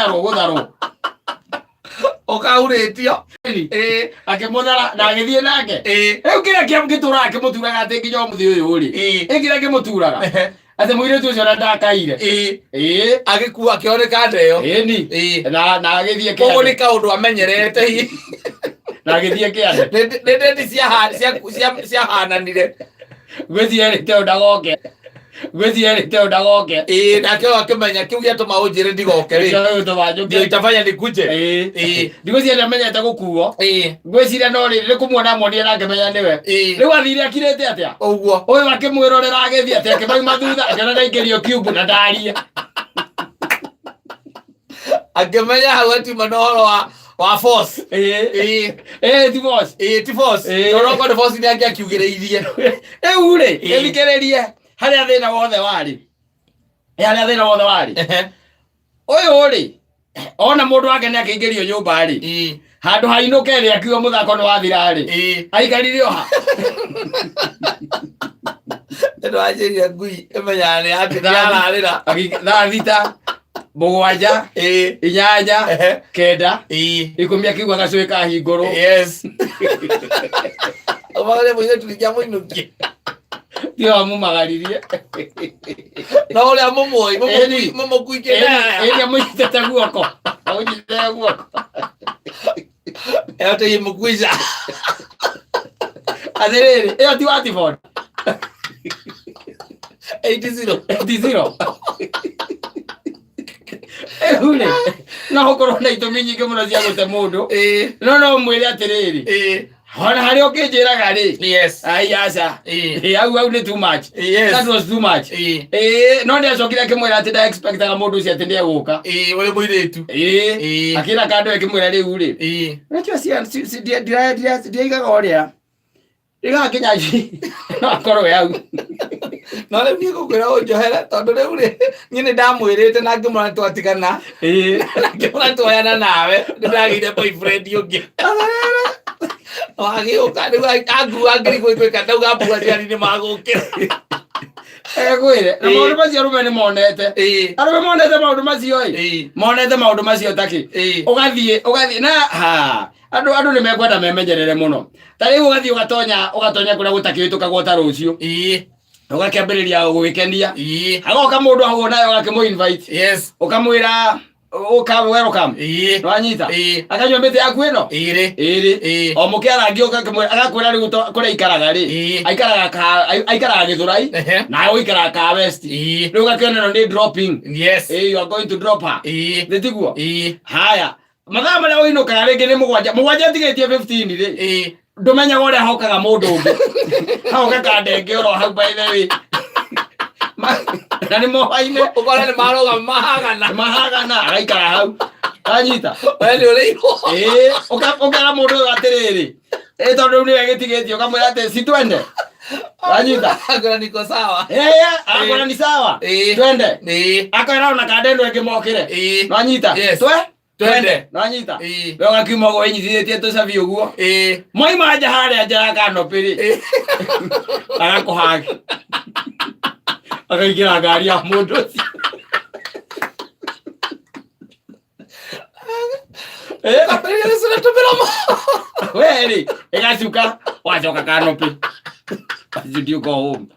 Gũtharwo, gũtharwo. Ũkaurĩtio. Ĩĩ. Akĩmũthara na agĩthiĩ nake. Rĩu kĩrĩa gĩtũraga kĩmũturaga atĩ nginya ũmũthĩ ũyũ rĩ, ĩ kĩrĩa kĩmũturaga atĩ mũirĩtu ũcio na ndakaire. Ĩĩ. Agĩkua akĩoneka ndeo. Ĩni. Na agĩthiĩ Koguo nĩ kĩande. kaũndũ amenyerete hihi. Na agĩthiĩ kĩande. Nĩ ndeti ciahananire. Gwĩciria rĩte ndagoke, gwĩciria rĩte ndagoke. Ĩĩ, nake ũyũ akĩmenya kĩu gĩatũma ũnjĩre ndigoke rĩ. Ndio itafanya nikuje. Ĩĩ. Ndigwĩciria nĩamenyete gũkuo. Ngwĩciria no rĩrĩ nĩ kũmuona amuonire na akĩmenya nĩwe. Rĩu athire akirĩte atĩa? Ũguo. Ũyũ akĩmwĩrorera agĩthiĩ atĩ akĩmauma thutha, akĩona ndaingĩrio kiumbu na ndaria. Akĩmenya hau atiuma na ũhoro wa force. Ĩĩ. Ĩĩ, ti boss. Ĩĩ, ti force. Tondũ okorwo nĩ force nĩ angĩakiugĩrĩirie. Rĩu rĩ, ĩthikĩrĩrie harĩa thĩna wothe warĩ. Ĩ, harĩa thĩna wothe warĩ. Ũyũ rĩ, ona mũndũ wake nĩ akĩingĩrio nyũmba rĩ, handũ hainũke rĩ, akiuga mũthako nĩ wathira rĩ, aikarire oha. Nĩndwanjĩrire ngui ĩmenyaga nĩ atĩ nĩararĩra. Thaa 6, 7, 8, 9, 10, akiuga gacũĩ kahingũrwo. Yes. Ũmagare mũirĩtu ningĩ amũinũkie. Tiyo amumagaririe. No ũrĩa mũmũĩ, Ĩni. mũmũkuikĩte. Ĩni amũnyitĩte guoko. Amũnyitĩte guoko. Yote imekuisha. Atĩrĩrĩ, ĩyo ti Watford. 80. 80. Rĩu rĩ, no gũkorwo na itũmi nyingĩ mũno cia gũte mũndũ. No no mwĩre atĩrĩrĩ, ona harĩa ũkĩnjĩraga rĩ, ai aca. Ĩ, hau hau nĩ too much. That was too much. Ĩ, no nĩacokire akĩmwĩra atĩ ndaexpectaga mũndũ ũcio atĩ nĩegũka. Ĩĩ, ũrĩ mũirĩtu. Ĩ, akĩra kando akĩmwĩra rĩu rĩ, unajua ndiaigaga ũrĩa ndigaga kinya no akorwo hau. No rĩu niĩ ngũkwĩra ũnjohere tondũ rĩu rĩ, niĩ nĩ ndamwĩrĩte na ngĩmwĩra nĩ twatigana. Na ngĩmwĩra tuoyana nawe, nĩ ndagĩire boyfriend ũngĩ. Wagĩũka rĩu angua ngĩrigwo ingwĩka, ndauga mbu aciari nĩ magũkĩra. Egwĩre na maũndũ macio arũme nĩ monete. Arũme monete maũndũ macio ĩ. Monete maũndũ macio takĩ. Ũgathiĩ ũgathiĩ na ha andũ nĩ mekwenda memenyerere mũno. Ta rĩu ũgathiĩ ũgatonya ũgatonya kũrĩa gũtakĩhĩtũkagwo ta rũciũ. Ũgakĩambĩrĩria gwĩkenia. Hagoka mũndũ ahũo nawe ũgakĩmũ invite. Ũkamwĩra ũka welcome. Nĩwanyita? Akanyua mĩtĩ yaku ĩno? Ĩrĩ. Ĩrĩ. Ĩĩ. O mũkĩarangi agakwĩra rĩu kũrĩa aikaraga rĩ. Aikaraga ka aikaraga Gĩthũrai. Nawe ũikaraga ka West. Rĩu ũgakĩona ĩno nĩ dropping. Ĩĩ, you are going to drop her. Nĩ tiguo? Haya. Mathaa marĩa ũinũkaga rĩngĩ nĩ 7. 7 ĩtigĩtie 15 rĩ. Ndũmenyaga ũrĩa hokaga mũndũ ũngĩ. Hagoka kandenge oro hau by the way. Na nĩ mohaine. Ũkore nĩ marũgama mahagana. Mahagana agaikara hau. Anyita. We nĩ ũrĩirwo. Ĩĩ, ũkera mũndũ ũyũ atĩrĩrĩ. Ĩĩ, tondũ rĩu nĩwe gĩtigĩtie ũkamwĩra atĩ si twende. Wanyita. Akora niko sawa. Ĩĩ, akora ni sawa. Twende. Akwĩra ona kanda ĩno ĩngĩ mokĩre. Nwanyita. Yes. Twe? Twende. Nwanyita. We ũgakiuma ũguo wĩnyitithĩtie tũcabi ũguo. Mwaima nja harĩa nja ya kanopĩ rĩ. Agakũhagi. Akaingĩra ngari ya mũndũ ũcio. Ambĩrĩria gũcũra tũmĩromo. We rĩ, ĩgacuka wacoka kanopĩ. Should you go home?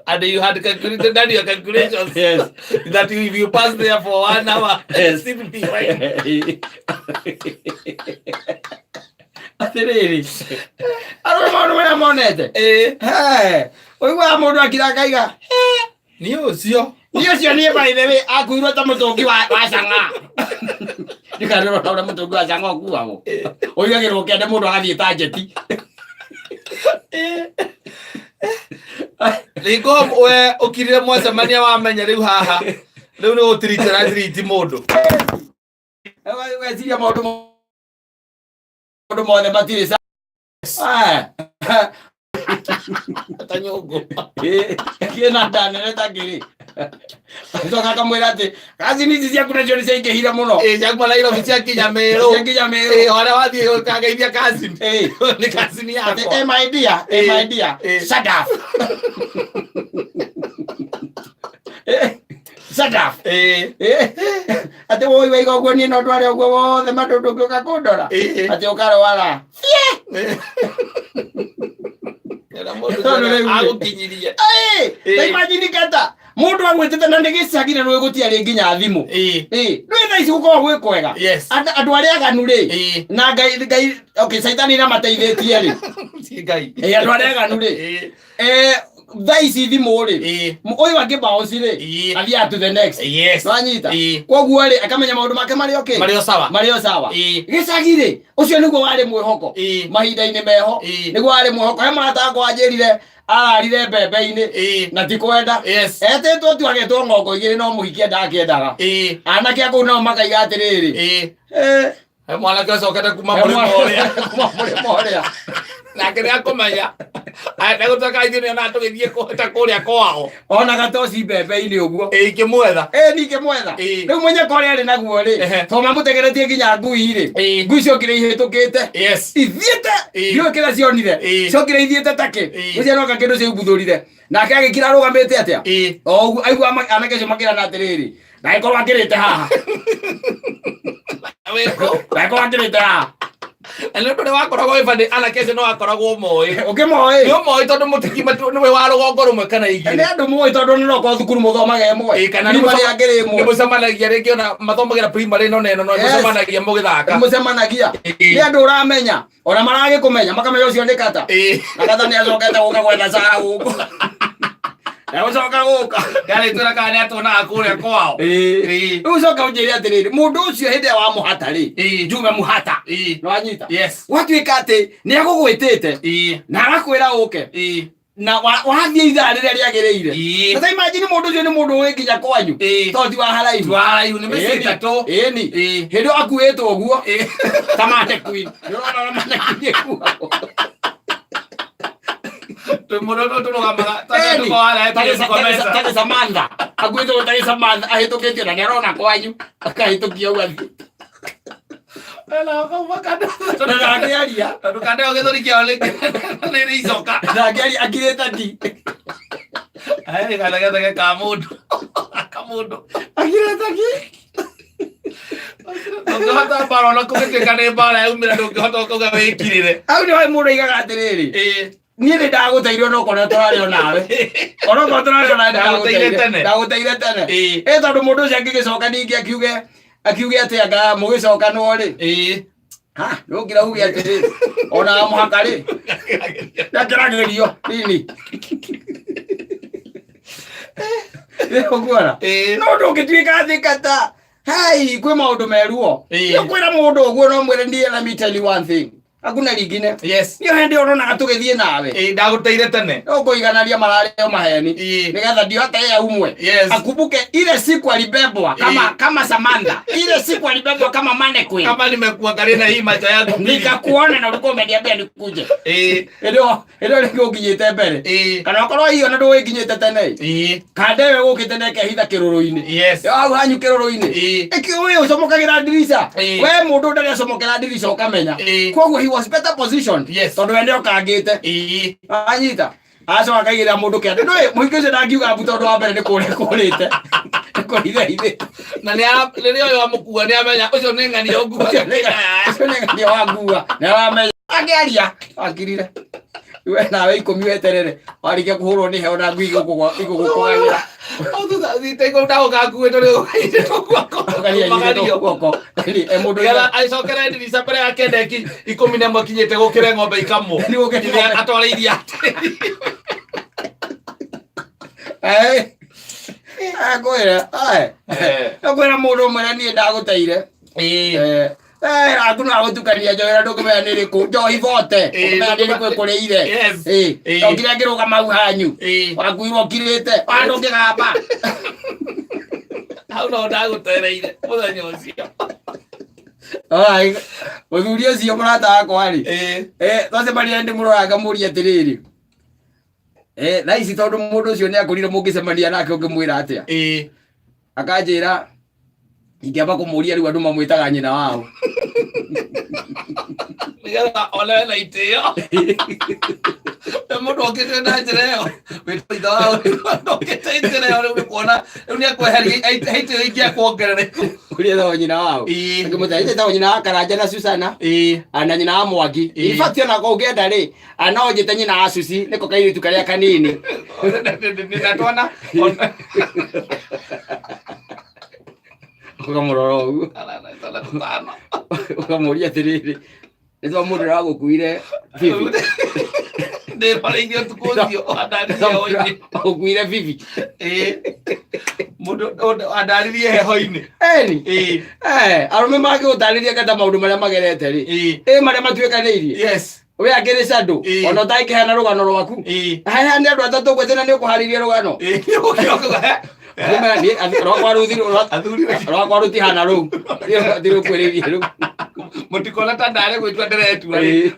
And you had calculated done your calculations. Yes. That if you pass there for 1 hour, still be fine. Atĩrĩrĩ, arũme maũndũ marĩa monete. He, ũiguaga mũndũ akira akaiga, Niĩ ũcio. Niĩ ũcio niĩ by the way akuirwo ta mũtũngi wa cang'a. Ndikanĩrwo ta ũrĩa mũtũngi wa cang'a ũkuagwo. Ũigagĩrwo kĩande mũndũ agathiĩ ta njeti. Ringo we ũkirire mwacemania wamenya rĩu haha. Rĩu nĩ gũtiriti ũratiriti mũndũ. Weciria maũndũ maũndũ mothe matirĩ sa. Ta nyũngũ. Kĩna nda nene ta ngĩrĩ. Acoka akamwĩra atĩ kazini ici ciaku nacio nĩ ciaingĩhire mũno. Ĩĩ, ciakuma Nairobi ciakinya Meru. Ciakinya Meru. Ĩĩ, harĩa wathiĩ ũkageithia kazini. Nĩ kazini Atĩ, yakwa. "Eh, my dear, eh, my dear, shut up." Shut up. Ĩĩ. Atĩ woi waiga ũguo niĩ no ndware ũguo wothe mandũ ndũngĩũka kũndora. Ĩĩ. Atĩ ũkarwara. Ĩra mũndũ Tondũ rĩu rĩ. agũkinyirie. Ĩĩ, Ĩĩ. ta imagine kata mũndũ agwĩtĩte na nĩ gĩcagi na rũĩ gũtiarĩ nginya thimũ. Ĩĩ. Ĩĩ, rĩu thaa ici gũkoragwo gwĩ kwega. Yes. Andũ arĩa aganu rĩ, Ĩĩ. na Ngai Ngai okay caitani nĩamateithĩtie rĩ. Ti Ngai. Ĩĩ, andũ arĩa aganu rĩ. Ĩĩ. Thaa ici thimũ rĩ, Ĩĩ. Ũyũ angĩ bounce rĩ, Ĩĩ. athiaga to the next. Yes. Nĩwanyita? Ĩĩ. Koguo rĩ, akamenya maũndũ make marĩ okay. Marĩ o sawa. Marĩ o sawa. Ĩĩ. Gĩcagi rĩ, ũcio nĩguo warĩ mwĩhoko. Ĩĩ. Mahinda-inĩ meho. Ĩĩ. Nĩguo warĩ mwĩhoko. He mũrata wakwa wanjĩrire ararire mbembe-inĩ Ĩĩ. na ti kwenda. Yes. Etĩtwo tu agetwo ng'ongo igĩrĩ no mũhiki endakĩendaga. Ĩĩ. Anake a kũu nao makaiga atĩrĩrĩ. Ĩĩ. Eh, He mwanake ũcokete kuma he mũrĩmo mwana- ũrĩa. kuma mũrĩmo ũrĩa. Nake nĩ akũmenya. Ndegũtuĩka ithuĩ nĩonaga tũgĩthiĩ ta kũrĩa kwao. Ona gatoci mbembe-inĩ ũguo. Ĩĩ ingĩmwetha. Ĩĩ ningĩ mwetha. Ĩĩ. Rĩu mũnyaka ũrĩa arĩ naguo rĩ, Ehe. to mamũtegeretie nginya ngui rĩ. Ĩĩ. Ngui ciokire ihĩtũkĩte. Yes. Ithiĩte. Ĩĩ. Ndiũĩ kĩrĩa cionire. Ĩĩ. Ciokire ithiĩte takĩ. Ĩĩ. Ũcio noka kĩndũ ciambuthũrire. Nake agĩkira arũgamĩte atĩa? Ĩĩ. O ũguo aigua anake acio makĩrana atĩrĩrĩ, ndagĩkorwo akĩrĩte haha. Wĩkũ. Ndagĩkorwo akĩrĩte haha. Na nĩ ũndũ ũrĩa wakoragwo wĩ bani anake acio no wakoragwo moĩ. Ũkĩmoĩ? Nĩ ũmoĩ tondũ mũtiki nĩwe wa rũgongo rũmwe kana Nĩ igĩrĩ. andũ moĩ tondũ nĩ nokorwo thukuru mũthomaga ĩmwe. Ĩĩ, kana nĩ Primary angĩrĩ nĩ ĩmwe. mũcemanagia rĩngĩ ona mathomagĩra primary ĩno na ĩno no Yes. mũcemanagia mũgĩthaka. Mũcemanagia. Ĩĩ. Nĩ andũ ũramenya. Ona maragĩkũmenya makamenya ũcio nĩ kata. Ĩĩ. Na kata nĩ acokete gũka gwetha cara gũkũ. Egũcoka gũka. Yarĩ twĩra kana nĩ atuonaga kũrĩa kwao. Ĩĩ. Ĩĩ. Rĩu ũcoke ũnjĩre atĩrĩrĩ, mũndũ ũcio hĩndĩ ĩrĩa wamũhata rĩ, Ĩĩ. njume mũhata. Ĩĩ. Nĩwanyita? Yes. Gwatuĩka atĩ nĩ agũgwĩtĩte Ĩĩ. na agakwĩra ũke Ĩĩ. na wathiĩ ithaa rĩrĩa rĩagĩrĩire. Ĩĩ. Sasa imagine mũndũ ũcio nĩ mũndũ ũĩ nginya kwanyu. Ĩĩ. Tondũ ti wa haraihu. Wa haraihu nĩ mĩciĩ ĩtatũ. Ĩni. Ĩĩ. Hĩndĩ ĩyo akuĩtwo ũguo Ĩĩ. ta mannequin. Nĩũrona ũrĩa mannequin ĩkuagwo. Twĩ mũndũ ũyũ tũrũgamaga Ĩni. tũrũgamaga Tarĩ Samantha. Akuĩtwo tarĩ Samantha ahĩtũkĩtio na nĩarona kwanyu akahĩtũkia ũguo athiĩ. Na ndangĩaria. Tondũ kandeo gĩthũri kĩao nĩ nĩ icoka. Ndangĩaria akirĩte ndi. Ĩ gathegethege ka mũndũ. Ka mũndũ. Akirĩte ki. Ndũngĩhota mbara ona kũngĩtuĩka nĩ mbara yaumĩra ndũngĩhota kuga wĩkirĩre. Hau nĩho mũndũ aigaga atĩrĩrĩ. Ĩĩ. Niĩ nĩ ndagũteire onokorwo tũrarĩ o nawe. Onokorwo tũrarĩ o nawe Ndagũteire tene. Ndagũteire tene. Ĩĩ. Ĩ tondũ mũndũ ũcio angĩgĩcoka ningĩ akiuge atĩ anga mũgĩcokanwo rĩ. Ĩĩ. Ha, nũngira uge atĩrĩ ona mũhaka rĩ ndakĩragĩrio nini. Nĩ ũkuona? Ĩĩ. No ndũngĩtuĩka atĩ kata hai kwĩ maũndũ meruo. Ĩĩ. Nĩ ũkwĩra mũndũ ũguo no mwĩre niĩ let me tell you one thing. Hakuna lingine. Yes. Niyo hĩndĩ ũronaga tũgĩthiĩ nawe. Ĩĩ ndagũteire tene. Ũkũiganania mararĩ o maheni. Ĩĩ. Nĩgetha ndio hata yeye aumwe. Yes. Akumbuke ile siku alibebwa kama Ĩĩ. kama Samantha. Ile siku alibebwa kama mannequin. Kama nimekuangalia na hii macho yangu. Nikakuona na ulikuwa umeniambia nikuje. Ĩĩ. Ĩndĩ ĩndĩ rĩngĩ ũkinyĩte mbere. Ĩĩ. Kana okorwo hiyo na ndũgĩkinyĩte tene. Ĩĩ. Kande we gũkĩte na ĩkehitha kĩrũrũ-inĩ. Yes. Hau hanyu kĩrũrũ-inĩ. Ĩĩ. Ĩkĩ ũyũ ũcomokagĩra ndirica. Ĩĩ. We mũndũ ndarĩ acomokera ndirica ũkamenya. Ĩĩ. Koguo he was better positioned. Yes. Tondũ we nĩokangĩte. Ĩĩ. Anyita. Acoka akaigĩrĩra mũndũ kĩande. Ndũĩ mũhiki ũcio ndangiuga mbu tondũ wa mbere nĩ kũrĩa kũrĩte. Nĩ kũhitha-hithĩte. Na nĩ rĩrĩa ũyũ amũkua nĩ amenya ũcio nĩ ng'ania ũngua. Ũcio nĩ ng'ania wa ngua. Nĩ aramenya. Angĩaria akirire. We nawe ikũmi weterere. Warĩkia kũhũrwo nĩ heho na ngui igũgũkũgagĩra. Ũkaria guoko. E mũndũ Nĩgetha acokere ndirica mbere ya kenda 11 kinyĩte gũkĩre ng'ombe ikamwo. Nĩ gũkĩre Nginya ng'ombe. atware iria atĩrĩ. Ngwĩra ngwĩra mũndũ ũmwe na niĩ ndagũteire. Ĩĩ. Aku no agũtukania njohi na ndũngĩmenya nĩ ĩrĩkũ njohi bote Ĩĩ, ũkĩmenya nĩ ĩrĩkũ ĩkũrĩire. Yes. Ĩĩ. Ĩĩ. Okire ngĩrũgama hau hanyu. Ĩĩ. Wakuirwo ũkirĩte wa ndũngĩgamba. Hau no ndagũtereire mũthenya ũcio. Alright. Mũthuri ũcio mũrata wakwa rĩ. Ĩĩ. Twacemania ndĩmũroraga ngamũria atĩrĩrĩ. Thaa ici tondũ mũndũ ũcio nĩ akũrire mũngĩcemania nake ũngĩmwĩra atĩa? Ĩĩ. Akanjĩra ingĩamba kũmũria rĩu andũ mamwĩtaga nyina wao. Nĩgetha one na itĩo. Mũndũ okĩte na njĩra ĩyo wĩtwo ithe wa ũrĩmi okĩte njĩra ĩyo rĩu nĩ kuona rĩu nĩ akweheria haitĩ ĩngĩ akuongerera. Ũrĩa etagwo nyina wao. Akĩmũta etagwo nyina wa Karanja na Susana. Na nyina wa Mwangi. In fact ona ko ũngĩenda rĩ, no njĩte nyina wa Susi nĩko kairĩtu karĩa kanini. Na twana Ũkamũrora ũguo. twana tũtano. Ũkamũria atĩrĩrĩ, nĩ twa mũndũ ũragũkuire bibi. Ndĩroreirie ũtukũ ũcio andaririe heho-inĩ. Ũkuire bibi. Mũndũ andaririe heho-inĩ. Eni. Arũme mangĩgũtarĩria ngata maũndũ marĩa magerete rĩ. Ĩ marĩa matuĩkanĩirie. Yes. We akĩrĩ candũ. Ona ũtangĩkĩheana rũgano rwaku. Heana nĩ andũ atatũ ngwete na nĩ ũkũharĩria rũgano. Kumera niĩ rwakwa rũthi rwakwa rũtihana rũu. Ndirũkwĩrĩirie rĩu. Mũtikona ta ndarĩ gwĩtua ndĩretua rĩ.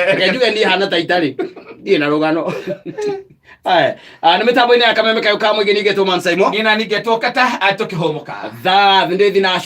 Reke njuge niĩ hana ta itarĩ. Ndirĩ na rũgano. Aya, nĩ mĩtambo-inĩ ya kameme kayũ ka mũingĩ ningĩ tũman Saimo. Niĩ na ningĩ tũkata tũkĩhũmũka. Thaa ndĩ thinacara.